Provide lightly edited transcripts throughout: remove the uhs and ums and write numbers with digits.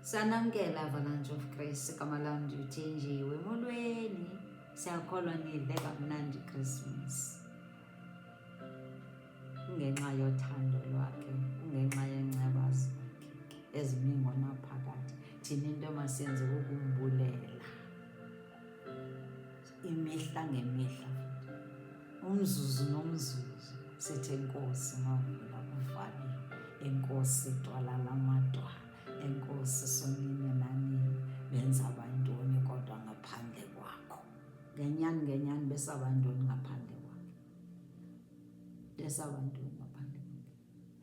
Sanamkela Avalanche of Grace, igama lam ndiwuthenjiwe. Molweni, siyakholwa nidle kamnandi iChristmas. Kungenxa yothando lwakhe, kungenxa yenceba zakhe ezimi ngonaphakade. Thina into masiyenze kukumbulela imihla ngemihla futhi umzuzu nomzuzu sithi enkosi mavula kuvaliwe, enkosi dwala lamadwala, enkosi sonini nanini benza bantoni kodwa ngaphandle kwakho. Ngenyani ngenyani besabantoni ngaphandle kwakhe, besabantoni ngaphandle kwakhe.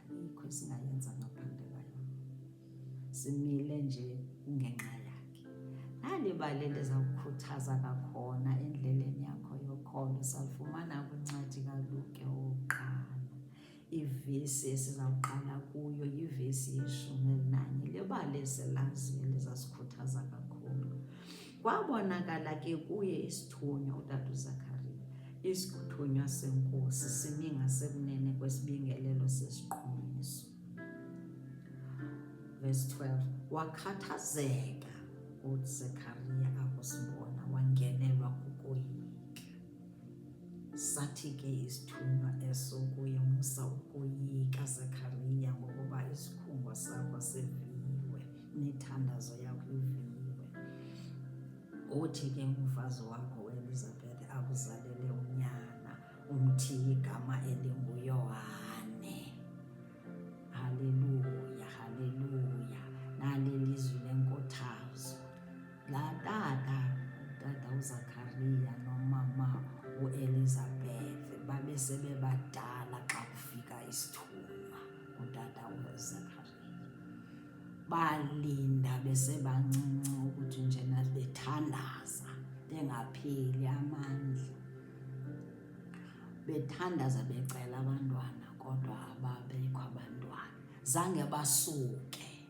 Ayikho esingayenza ngaphandle kwayo, simile nje kungenxa yakhe. Nalibali endiza kukhuthaza kakhona endleleni yakho yokholo, salifumana kwincwadi kaLuke wokuqala. Ivesi esizawuqala kuyo yivesi ye-11. Libali esilaziyo lizasikhuthaza kakhulu. Kwabonakala ke kuye isithunywa utata uZakhariya, isithunywa senkosi simi ngasekunene kwesibingelelo sesiqhumiso. Verse 12, wakhathazeka uZakhariya akusibona, wangenelwa kukoyika. Sathi ke isithunywa eso kuye, musa ukoyika, Zakhariya, ngokuba isikhungo sakho siviwe, imithandazo yakho iviwe. Uthi ke umfazi wakho uElizabeth akuzalele unyana, umthiye igama elinguYohane. Haleluya, haleluya. Nali lizwi lenkuthazo. Laa tata, utata uZakhariya nomama uElizabeth babe sebebadala xa kufika isithunywa kutata uZakhariya. Balinda besebancinci ukuthi njena bethandaza bengapheli amandla, bethandaza becela abantwana kodwa ababekho abantwana. Zange basuke,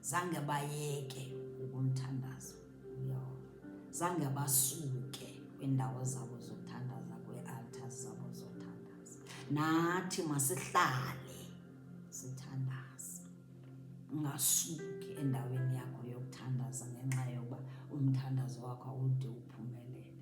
zange bayeke ukumthandaza uYehova, zange basuke kwiindawo zabo zokuthandaza, kwii-altars zabo zothandaza. Nathi masihlale sithandaza, ungasuki endaweni yakho yokuthandaza ngenxa yokuba umthandazo wakho awude uphumelele.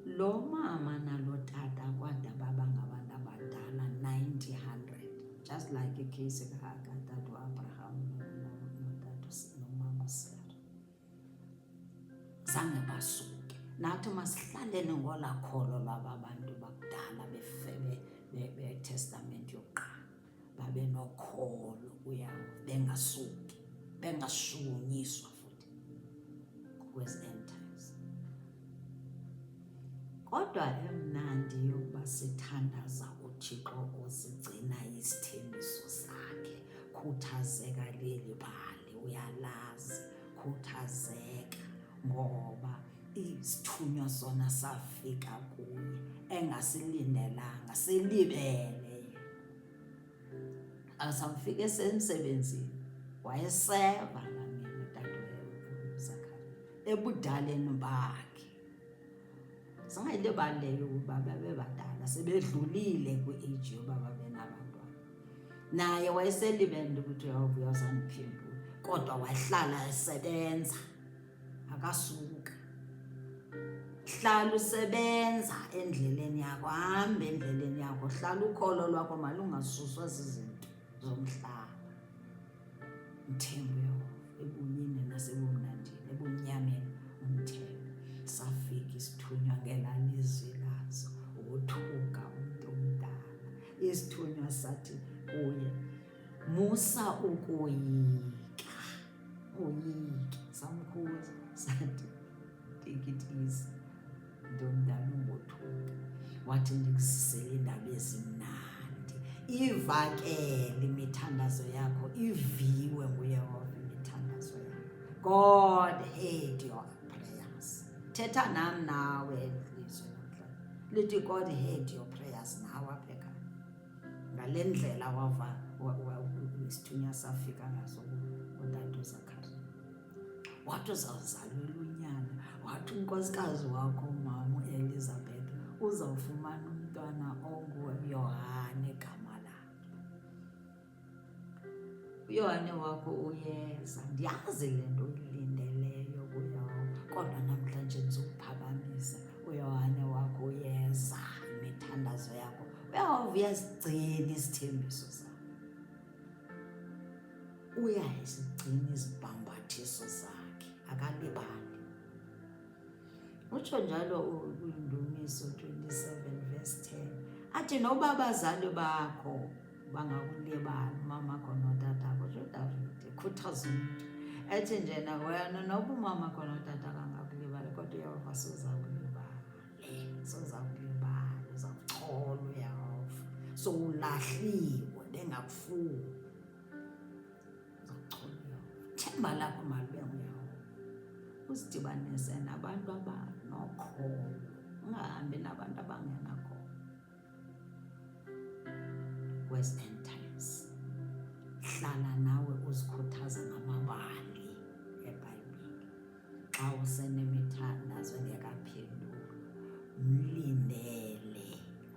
Lo mama nalo tata kwada baba ngabantu abadala 90 100, just like icase katata uAbraham notata nomama uSarah. Zange basuke. Nathi masihlaleni ngolaa kholo lwaba bantu bakudala beTestamente yokuqala, babe nokholo kuYahweh, bengasuki, bengashukunyiswa futhi kwezi end times. Kodwa emnandi yokuba sithandaza uThixo osigcina isithembiso sakhe. Khuthazeka leli bali, uyalazi, khuthazeka ngoba isithunywa sona safika kuye engasilindelanga, silibele. Asamfika esemsebenzini, wayeseva laa mini utata uZakhariya ebudaleni bakhe. Singayilibali leyo ukuba babebadala, sebedlulile kwi-age yoba babe nabantwana. Naye wayeselibele ukuthi uYehova uyazandiphendula, kodwa wahlala esebenza, akasuka. Hlala usebenza endleleni yakho, hamba endleleni yakho, hlala ukholo lwakho malungasuswa zizinto zomhlaba. Mthembe uYehova ebubini nasebumnandini, ebumnyameni umthembe. Safika isithunywa ngelaa lizwi laso, wothuka umntu omdala. Isithunywa sathi kuye, musa ukoyika, oyiki. Samkhuza sathi, take it easy, mntu omdala, ungothuka. Wathi, ndikuzisele iindaba ezimnandi, ivakele imithandazo yakho, iviwe nguYehova imithandazo yakho. God heard your prayers. Thetha nam nawe lizwi namhlanje lithi God heard your prayers nawe apha ekhaya. Ngale ndlela wava isithunywa safika ngaso kutata uZakhariya, wathi uzawuzalelwa unyana, wathi unkosikazi wakho umama uElizabeth uzawufumana umntwana onguYohane igama lakhe. uYohane wakho uyeza. Ndiyazi le nto uyilindeleyo kuYehova, kodwa namhlanje ndizokuphakamisa. UYohane wakho uyeza, imithandazo yakho. UYehova uyazigcina izithembiso zakhe, uyazigcina izibhambathiso zakhe, akalibali. Utsho njalo kwiNdumiso 27 verse 10, athi noba abazali bakho bangakulibala, umamakho notatakho, utsho uDavide ekhuthaza umntu, ethi njena wena noba umamakho notatakho angakulibali, kodwa uYehova soza kulibale, soza kulibala, uza kuchola uYehova. Sowulahliwe bengakufuni, uza kuchola uYehova. Themba lakho malube nguYehova, uzidibanise nabantu abanokholo, ungahambi nabantu abangenakholo. Kwezi end times hlala nawe uzikhuthaza ngamabali eBhayibhile. Xa usenemithandazo engekaphendulwa, mlindele,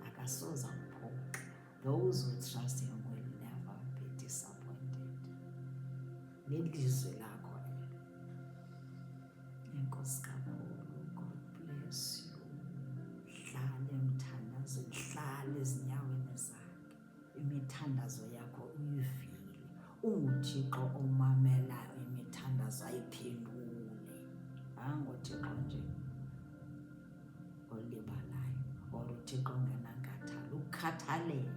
akasoze akuphoxe. Those who trust him will never be disappointed. Lilizwi lakho elo. Enkosi kakhulu. God bless you. Hlala emthandazweni, hlala ezinyaweni zakhe. Imithandazo yakho uyivile. UnguThixo omamela imithandazo ayiphendule. AngoThixo nje olibalayo or uThixo ongenankathalo, ukukhathalele.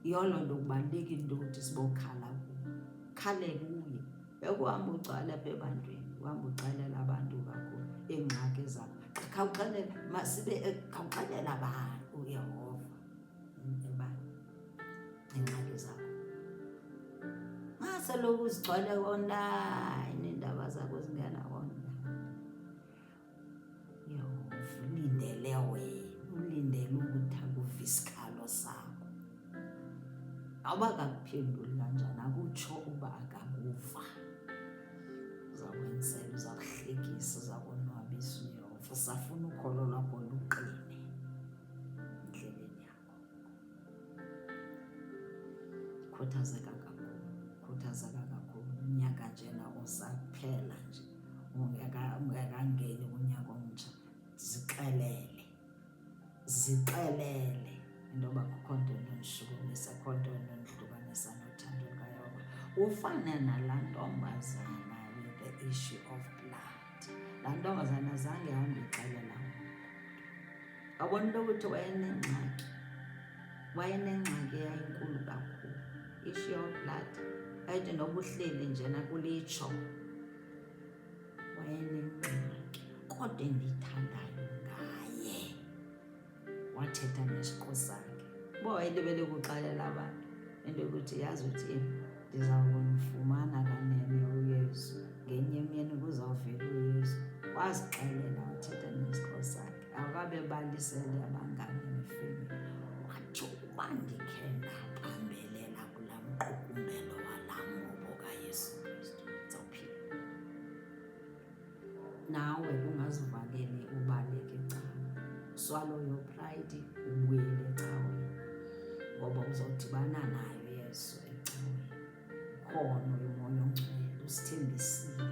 Yiyo loo nto kubalulekile into yokuthi sibokhala kuye. Khale kuye. Bekuhamba ugcwala apha ebantwini, uhamba uxelela abantu kakhulu iingxaki zakho. Khawuxelela, masibe khawuxelela abantu uYehova ebani iingxaki zakho. Maseloku uzigcwale online iindaba zakho zingena online. Yehova ulindele wena, ulindele ukuthi akuve isikhalo sakho. Awuba akakuphenduli kanjani, akutsho uba akakuva. Uzakwenzela, uzakuhlekisa, uzakonwabisa uYehova. Usafuna ukholo lwakho luqine endleleni yakho. Khuthazeka kakhulu, khuthazeka kakhulu. Unyaka njena usaphela nje, ungekangeni kunyaka omtsha, zixelele, zixelele into yoba kukho nto enondishukumisa, akukho nto enondihlukanisa nothando lukaYehova. Ufane nalaa ntombazana with the issue of blood. Laa ntombazana zange ihambe ixelela umntu. Wabona into yokuthi wayenengxaki, wayenengxaki eyayinkulu kakhulu, issue of blood. Ayithi noba uhleli njena kulitsho, wayenengxaki. Kodwa endiyithandayo ngaye, wathetha nesiqu sakhe. Uba wayelibele ukuxelela abantu into yokuthi yazi uthini, ndiza kunifumana kanene uYesu, ngenye imini kuzawuvela uYesu. Wazixelela, wathetha nesiqu sakhe, akabe balisele abangani nefemeli. Wathi ukuba ndikhe ndabambelela kulaa mqukumbelo walaa ngubo kaYesu Kristu, ndizawuphila. Nawe ungazivaleli ubaleke ecaweni. Swallow your pride, ubuyele ecaweni, ngoba uzawudibana naye uYesu ecaweni. Ukhona uMoya oNgcwele, usithembisile.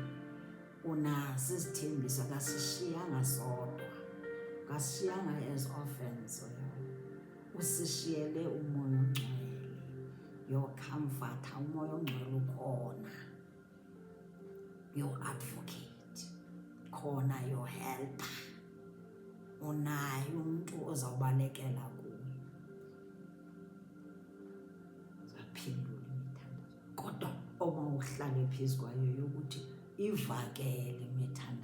Unazo izithembiso, akasishiyanga sodwa, akasishiyanga as orphans. Usishiyele uMoya oNgcwele, your comforter. uMoya oNgcwele ukhona, your advocate khona, your helper. Unaye umntu ozawubalekela kuye, uzaphendula imithandazo. Kodwa oma uhlale phezu kwayo yokuthi ivakele imithandazo.